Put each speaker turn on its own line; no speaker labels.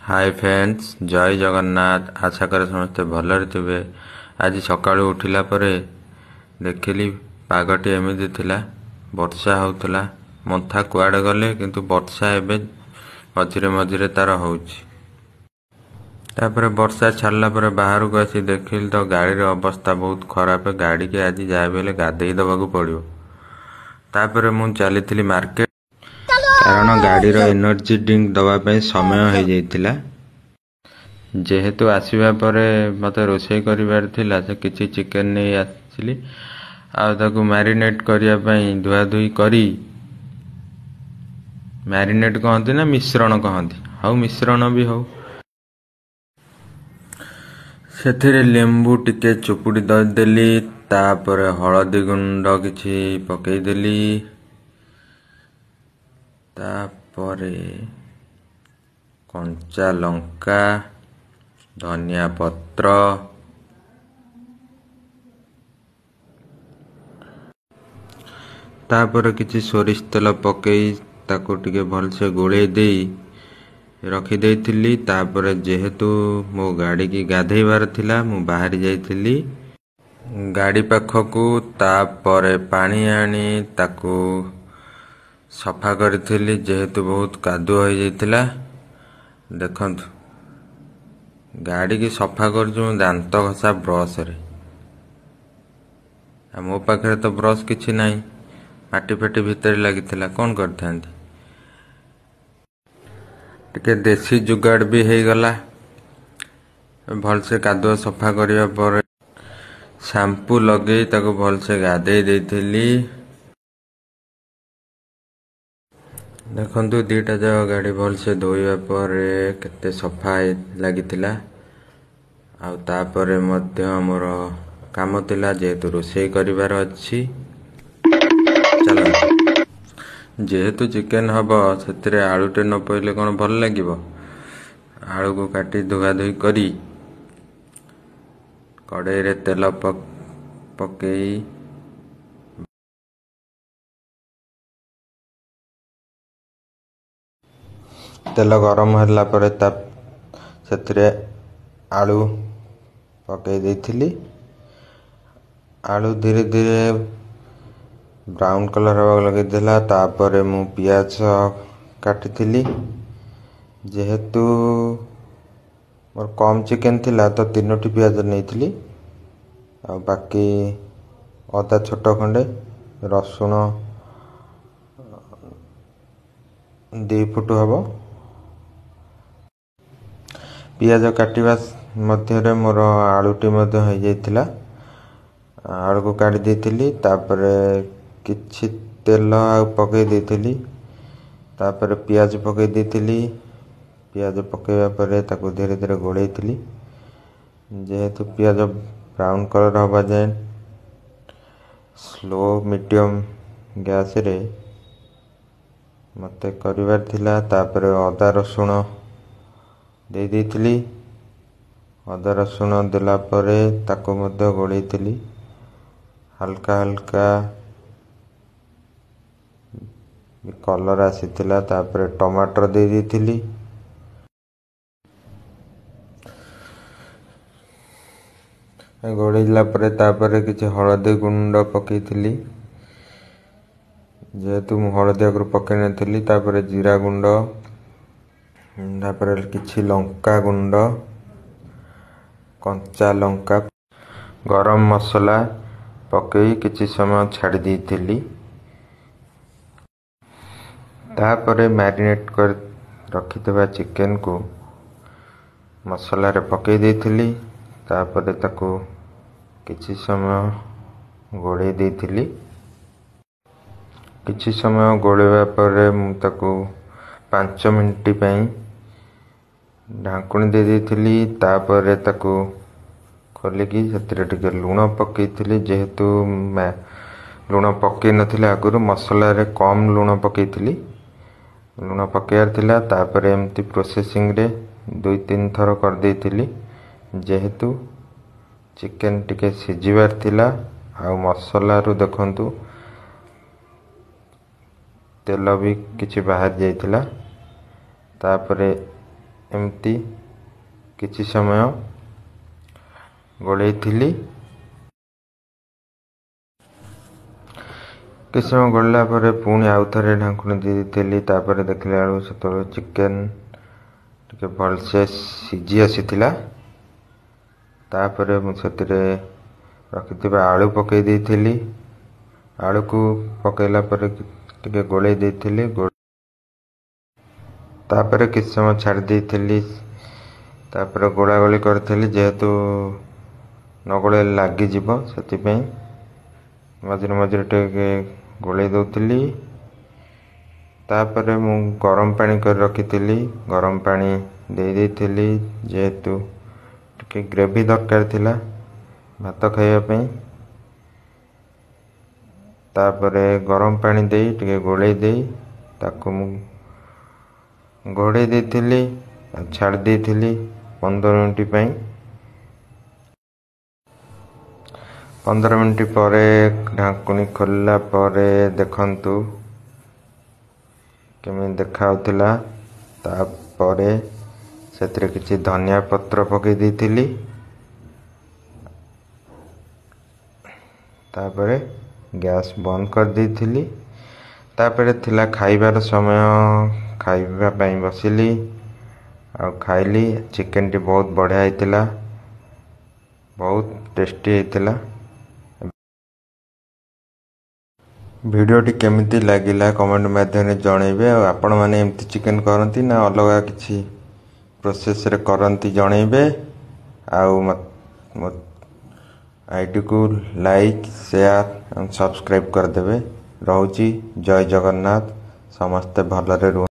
ହାଏ friends, ଜୟ ଜଗନ୍ନାଥ। ଆଶା କରେ ସମସ୍ତେ ଭଲରେ ଥିବେ। ଆଜି ସକାଳୁ ଉଠିଲା ପରେ ଦେଖିଲି ପାଗଟି ଏମିତି ଥିଲା, ବର୍ଷା ହେଉଥିଲା। ମନ୍ଥା କୁଆଡ଼େ ଗଲେ, କିନ୍ତୁ ବର୍ଷା ଏବେ ମଝିରେ ମଝିରେ ତାର ହେଉଛି। ତାପରେ ବର୍ଷା ଛାଡ଼ିଲା ପରେ ବାହାରକୁ ଆସି ଦେଖିଲି ତ ଗାଡ଼ିର ଅବସ୍ଥା ବହୁତ ଖରାପ। ଗାଡ଼ିକି ଆଜି ଯାହା ବି ହେଲେ ଗାଧେଇ ଦେବାକୁ ପଡ଼ିବ। ତାପରେ ମୁଁ ଚାଲିଥିଲି ମାର୍କେଟ, କାରଣ ଗାଡ଼ିର ଏନର୍ଜି ଡ୍ରିଙ୍କ ଦେବା ପାଇଁ ସମୟ ହେଇଯାଇଥିଲା। ଯେହେତୁ ଆସିବା ପରେ ମୋତେ ରୋଷେଇ କରିବାର ଥିଲା, ସେ କିଛି ଚିକେନ୍ ନେଇ ଆସିଥିଲି ଆଉ ତାକୁ ମ୍ୟାରିନେଟ୍ କରିବା ପାଇଁ ଧୁଆଧୁଇ କରି, ମ୍ୟାରିନେଟ୍ କହନ୍ତି ନା ମିଶ୍ରଣ କହନ୍ତି, ହଉ ମିଶ୍ରଣ ବି ହଉ, ସେଥିରେ ଲେମ୍ବୁ ଟିକେ ଚୁପୁଡ଼ି ଦେଲି। ତାପରେ ହଳଦୀ ଗୁଣ୍ଡ କିଛି ପକେଇଦେଲି। ତାପରେ କଞ୍ଚା ଲଙ୍କା, ଧନିଆ ପତ୍ର, ତାପରେ କିଛି ସୋରିଷ ତେଲ ପକେଇ ତାକୁ ଟିକେ ଭଲସେ ଗୋଳେଇ ଦେଇ ରଖିଦେଇଥିଲି। ତାପରେ ଯେହେତୁ ମୋ ଗାଡ଼ିକି ଗାଧେଇବାର ଥିଲା, ମୁଁ ବାହାରି ଯାଇଥିଲି ଗାଡ଼ି ପାଖକୁ। ତାପରେ ପାଣି ଆଣି ତାକୁ ସଫା କରିଥିଲି, ଯେହେତୁ ବହୁତ କାଦୁଅ ହେଇଯାଇଥିଲା। ଦେଖନ୍ତୁ, ଗାଡ଼ିକି ସଫା କରୁଛି ମୁଁ ଦାନ୍ତ ଘଷା ବ୍ରସ୍ରେ, ଆଉ ମୋ ପାଖରେ ତ ବ୍ରସ୍ କିଛି ନାହିଁ। ମାଟି ଫାଟି ଭିତରେ ଲାଗିଥିଲା, କ'ଣ କରିଥାନ୍ତି? ଟିକେ ଦେଶୀ ଯୁଗାଡ଼ ବି ହେଇଗଲା। ଭଲସେ କାଦୁଅ ସଫା କରିବା ପରେ ସାମ୍ପୁ ଲଗେଇ ତାକୁ ଭଲସେ ଗାଧେଇ ଦେଇଥିଲି। ଦେଖନ୍ତୁ, ଦୁଇଟା ଯାକ ଗାଡ଼ି ଭଲସେ ଧୋଇବା ପରେ କେତେ ସଫା ଲାଗିଥିଲା। ଆଉ ତାପରେ ମଧ୍ୟ ମୋର କାମ ଥିଲା, ଯେହେତୁ ରୋଷେଇ କରିବାର ଅଛି। ଚାଲନ୍ତୁ, ଯେହେତୁ ଚିକେନ୍ ହେବ, ସେଥିରେ ଆଳୁଟେ ନ ପଡ଼ିଲେ କ'ଣ ଭଲ ଲାଗିବ? ଆଳୁକୁ କାଟି ଧୁଆଧୁଇ କରି କଡ଼େଇରେ ତେଲ ପକେଇ, ତେଲ ଗରମ ହେଲା ପରେ ତା ସେଥିରେ ଆଳୁ ପକେଇ ଦେଇଥିଲି। ଆଳୁ ଧୀରେ ଧୀରେ ବ୍ରାଉନ୍ କଲର୍ ହେବାକୁ ଲାଗିଥିଲା। ତାପରେ ମୁଁ ପିଆଜ କାଟିଥିଲି। ଯେହେତୁ ମୋର କମ୍ ଚିକେନ୍ ଥିଲା, ତ 3ଟି ପିଆଜ ନେଇଥିଲି, ଆଉ ବାକି ଅଦା ଛୋଟ ଖଣ୍ଡେ, ରସୁଣ 2 ଫୁଟ ହେବ। ପିଆଜ କାଟିବା ମଧ୍ୟରେ ମୋର ଆଳୁଟି ମଧ୍ୟ ହେଇଯାଇଥିଲା। ଆଳୁକୁ କାଢ଼ି ଦେଇଥିଲି। ତାପରେ କିଛି ତେଲ ଆଉ ପକେଇ ଦେଇଥିଲି। ତାପରେ ପିଆଜ ପକେଇ ଦେଇଥିଲି। ପିଆଜ ପକେଇବା ପରେ ତାକୁ ଧୀରେ ଧୀରେ ଗୋଳେଇଥିଲି, ଯେହେତୁ ପିଆଜ ବ୍ରାଉନ୍ କଲର୍ ହେବା ଯାଏଁ ସ୍ଲୋ ମିଡ଼ିୟମ୍ ଗ୍ୟାସ୍ରେ ମୋତେ କରିବାର ଥିଲା। ତାପରେ ଅଦା ରସୁଣ ଦେଇ ଦେଇଥିଲି। ଅଦା ରସୁଣ ଦେଲା ପରେ ତାକୁ ମଧ୍ୟ ଗୋଳେଇଥିଲି। ହାଲକା ହାଲକା କଲର୍ ଆସିଥିଲା। ତାପରେ ଟମାଟର ଦେଇ ଦେଇଥିଲି। ଗୋଳେଇଲା ପରେ ତାପରେ କିଛି ହଳଦୀ ଗୁଣ୍ଡ ପକେଇଥିଲି, ଯେହେତୁ ମୁଁ ହଳଦୀ ଆଗରୁ ପକେଇ ନଥିଲି। ତାପରେ ଜିରା ଗୁଣ୍ଡ, ତାପରେ କିଛି ଲଙ୍କା ଗୁଣ୍ଡ, କଞ୍ଚା ଲଙ୍କା, ଗରମ ମସଲା ପକେଇ କିଛି ସମୟ ଛାଡ଼ି ଦେଇଥିଲି। ତାପରେ ମ୍ୟାରିନେଟ୍ କରି ରଖିଥିବା ଚିକେନକୁ ମସଲାରେ ପକେଇ ଦେଇଥିଲି। ତାପରେ ତାକୁ କିଛି ସମୟ ଗୋଳେଇ ଦେଇଥିଲି। କିଛି ସମୟ ଗୋଳେଇବା ପରେ ମୁଁ ତାକୁ 5 ମିନିଟ୍ ପାଇଁ ଢାଙ୍କୁଣୀ ଦେଇ ଦେଇଥିଲି। ତାପରେ ତାକୁ ଖୋଲିକି ସେଥିରେ ଟିକେ ଲୁଣ ପକେଇଥିଲି, ଯେହେତୁ ଲୁଣ ପକେଇ ନଥିଲି ଆଗରୁ, ମସଲାରେ କମ୍ ଲୁଣ ପକେଇଥିଲି, ଲୁଣ ପକେଇବାର ଥିଲା। ତାପରେ ଏମିତି ପ୍ରୋସେସିଂରେ 2 3 ଥର କରିଦେଇଥିଲି, ଯେହେତୁ ଚିକେନ୍ ଟିକେ ସିଝିବାର ଥିଲା। ଆଉ ମସଲାରୁ ଦେଖନ୍ତୁ ତେଲ ବି କିଛି ବାହାରି ଯାଇଥିଲା। ତାପରେ ଏମିତି କିଛି ସମୟ ଗୋଳେଇଥିଲି। କିଛି ସମୟ ଗୋଳିଲା ପରେ ପୁଣି ଆଉ ଥରେ ଢାଙ୍କୁଣୀ ଦେଇ ଦେଇଥିଲି। ତାପରେ ଦେଖିଲା ବେଳକୁ ସେତେବେଳେ ଚିକେନ୍ ଟିକେ ଭଲସେ ସିଝି ଆସିଥିଲା। ତାପରେ ମୁଁ ସେଥିରେ ରଖିଥିବା ଆଳୁ ପକାଇ ଦେଇଥିଲି। ଆଳୁକୁ ପକାଇଲା ପରେ ଟିକେ ଗୋଳେଇ ଦେଇଥିଲି। ତାପରେ କିଛି ସମୟ ଛାଡ଼ି ଦେଇଥିଲି। ତାପରେ ଗୋଳାଗୋଳି କରିଥିଲି, ଯେହେତୁ ନ ଗୋଳେଇଲେ ଲାଗିଯିବ, ସେଥିପାଇଁ ମଝିରେ ମଝିରେ ଟିକେ ଗୋଳେଇ ଦେଉଥିଲି। ତାପରେ ମୁଁ ଗରମ ପାଣି କରି ରଖିଥିଲି, ଗରମ ପାଣି ଦେଇ ଦେଇଥିଲି, ଯେହେତୁ ଟିକେ ଗ୍ରେଭି ଦରକାର ଥିଲା ଭାତ ଖାଇବା ପାଇଁ। ତାପରେ ଗରମ ପାଣି ଦେଇ ଟିକେ ଗୋଳେଇ ଦେଇ ତାକୁ ମୁଁ ଘୋଡ଼େଇ ଦେଇଥିଲି, ଛାଡ଼ି ଦେଇଥିଲି 15 ମିନିଟ୍ ପାଇଁ। 15 ମିନିଟ୍ ପରେ ଢାଙ୍କୁଣୀ ଖୋଲିଲା ପରେ ଦେଖନ୍ତୁ କେମିତି ଦେଖାଯାଉଥିଲା। ତାପରେ ସେଥିରେ କିଛି ଧନିଆ ପତ୍ର ପକାଇ ଦେଇଥିଲି। ତାପରେ ଗ୍ୟାସ୍ ବନ୍ଦ କରିଦେଇଥିଲି। ତାପରେ ଥିଲା ଖାଇବାର ସମୟ। ଖାଇବା ପାଇଁ ବସିଲି ଆଉ ଖାଇଲି। ଚିକେନଟି ବହୁତ ବଢ଼ିଆ ହେଇଥିଲା, ବହୁତ ଟେଷ୍ଟି ହେଇଥିଲା। ଭିଡ଼ିଓଟି କେମିତି ଲାଗିଲା କମେଣ୍ଟ ମାଧ୍ୟମରେ ଜଣାଇବେ। ଆଉ ଆପଣମାନେ ଏମିତି ଚିକେନ୍ କରନ୍ତି ନା ଅଲଗା କିଛି ପ୍ରୋସେସ୍ରେ କରନ୍ତି ଜଣାଇବେ। ଆଉ ମୋ ଆଇଡ଼ିକୁ ଲାଇକ୍, ସେୟାର ଏବଂ ସବସ୍କ୍ରାଇବ୍ କରିଦେବେ। ରହୁଛି, ଜୟ ଜଗନ୍ନାଥ। ସମସ୍ତେ ଭଲରେ ରୁହନ୍ତୁ।